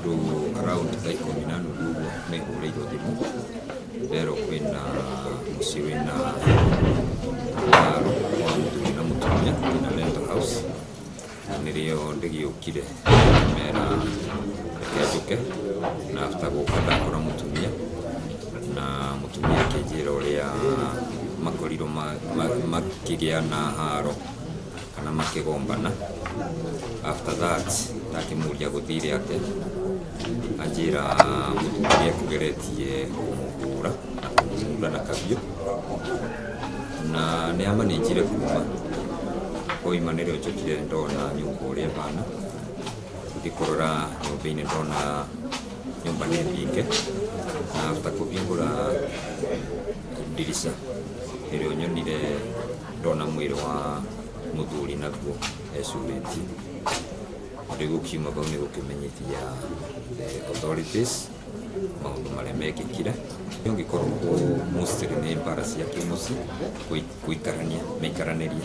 Tondũ around thaa 10:30 ũguo nĩ hũrĩirwo thimũ, nderwo kwĩna mũciĩ wĩna haro wa mũthuri na mũtumia in a rental house, na nĩrĩo ndĩgĩũkire ngĩmera reke njũke. Na after gũka ndakora mũtumia, na mũtumia akĩnjĩra ũrĩa makorirwo makĩgĩa na haro kana makĩgombana. After that ndakĩmũria gũthire atĩa, anjĩra mũthuri nĩ ekũgeretie kũmũhũra na kũmũmunda na kahiũ, na nĩ amanĩnjire kuma oima. Nĩrĩo njũkire ndona nyũmba ũrĩa ĩhana. Gũthiĩ kũrora nyũmba-inĩ, ndona nyũmba nĩ thinge, na after kũhingũra ndirica nĩrĩo nyonire ndona mwĩrĩ wa mũthuri naguo ecurĩtie. Rĩu gũkiuma bau nĩ gũkĩmenyithia the authorities maũndũ marĩa mekĩkire. Ũngĩkorwo mostly nĩ mbara cia kĩmũciĩ, gũikarania mĩikaranĩrie.